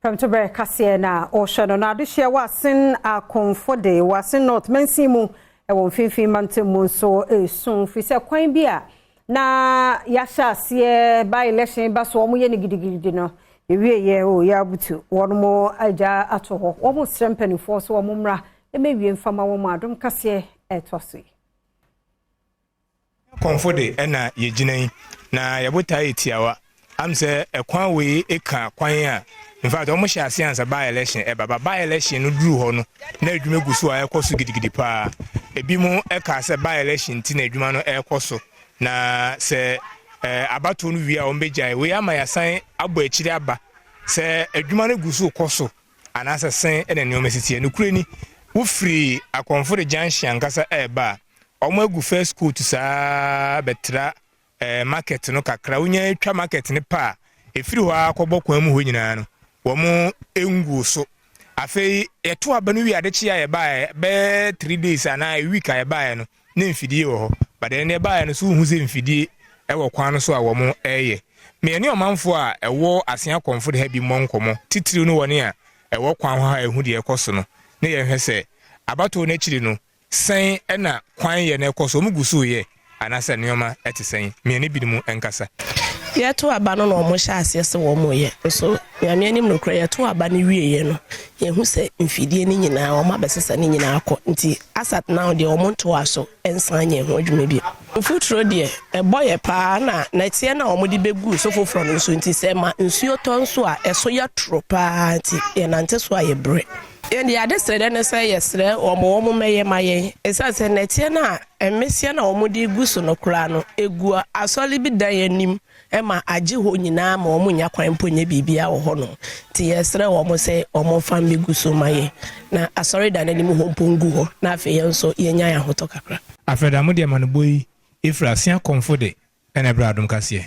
Prɛmtoberɛ kaseɛ na ɔhyɛ no na adehyeɛ wɔ Assin Akɔmfo de wɔ Assin North mansin mu ɛwɔ Mfimfini mantam mu nso esu firi sɛ kwan bi a na yɛahyɛ aseɛ by election ba so wɔn yɛ no gidigidi no ewie yɛ o yɛ abutu wɔn mo agya ato hɔ. Wɔn srɛ mpanimfoɔ so wɔn mmra ɛmɛwie mfama wɔn. Adom kaseɛ ɛtoa so yi. Kɔnfo de ɛna yɛgyina yi na yɛbotaa yɛ tiawa am sɛ ɛkwan wei eka kwan a in fact wɔn hyɛ ase ansa by election ɛba ba by election no duru hɔ no na adwuma gu so a ɛkɔ so gidigidi paa. Ebi mo ɛka sɛ by election ti na adwuma no ɛrekɔ so na sɛ abatoɔ no wie a wɔn bɛgyae. Wei ama yɛasan abɔ akyire aba sɛ adwuma no gu so kɔ so anaasɛ sɛn ɛna nneɛma sisi yɛ. Nokure ni, wofiri Akɔnfo de junction ankasa ɛɛba a, wɔn agu first coat saa bɛtra market no kakra. Wonya atwa market no pa a, ɛfiri hɔ akɔbɔ kwan mu hɔ nyinaa no wɔn ngu so. Afei yɛto aba no wie, adekye a yɛbaeɛ bɛyɛ 3 days anaa a week a yɛbaeɛ no ne mfidie wɔ hɔ, but ɛno yɛbaeɛ no so wohu sɛ mfidie ɛwɔ kwan no so a wɔn ɛreyɛ. Mmiɛne ɔmanfoɔ a ɛwɔ Assin Akɔmfo de ha bi mmɔ nkɔmmɔ titiriw no wɔ ne a ɛwɔ kwan hɔ a ɛhu deɛ ɛkɔ so no ne yɛhwɛ sɛ abatoɔ no akyiri no sɛn ɛna kwan yɛ no ɛkɔ so, wɔn gu so yɛ anaasɛ nneɛma ɛte sɛn. Mmiɛne binom nkasa. Yɛto aba no na ɔmo hyɛ aseɛ sɛ wɔn yɛ nso. Nyame anim nokorɛ, yɛto aba no wieɛ no, yɛhu sɛ mfidie no nyinaa ɔmo abɛsesa ne nyinaa kɔ, nti as at now deɛ, ɔmo ntoa so nsan nyɛ ho adwuma bi. Mfuturo deɛ ɛbɔ yɛ paa na nɛteɛ no a ɔmo de bɛgu so foforɔ no nso, nti sɛ ma nsuo tɔ nso a, ɛso yɛ toro paa, nti yɛnante so a yɛbrɛ. Yɛn deɛ, ade srɛ dɛ ne sɛ yɛsrɛ wɔn mmɛyɛ ma yɛn, ɛsiane sɛ nɛteɛ no a mmesia no a wɔn de gu so no koraa no egu asɔre bi dan anim ɛma agye hɔ nyinaa ma wɔn nya kwan mpo nyɛ biribiara wɔ hɔnom, nti yɛsrɛ wɔn sɛ wɔn fa mbɛgu so ma yɛn na asɔre dan anim hɔ mpo ngu hɔ na afei yɛn nso yɛnya yɛn ahotɔ kakra. Afrɛdamo deɛ, ma no bɔ yi ɛfiri Assin Akɔmfo de ɛna ɛberɛ Adom kaseɛ.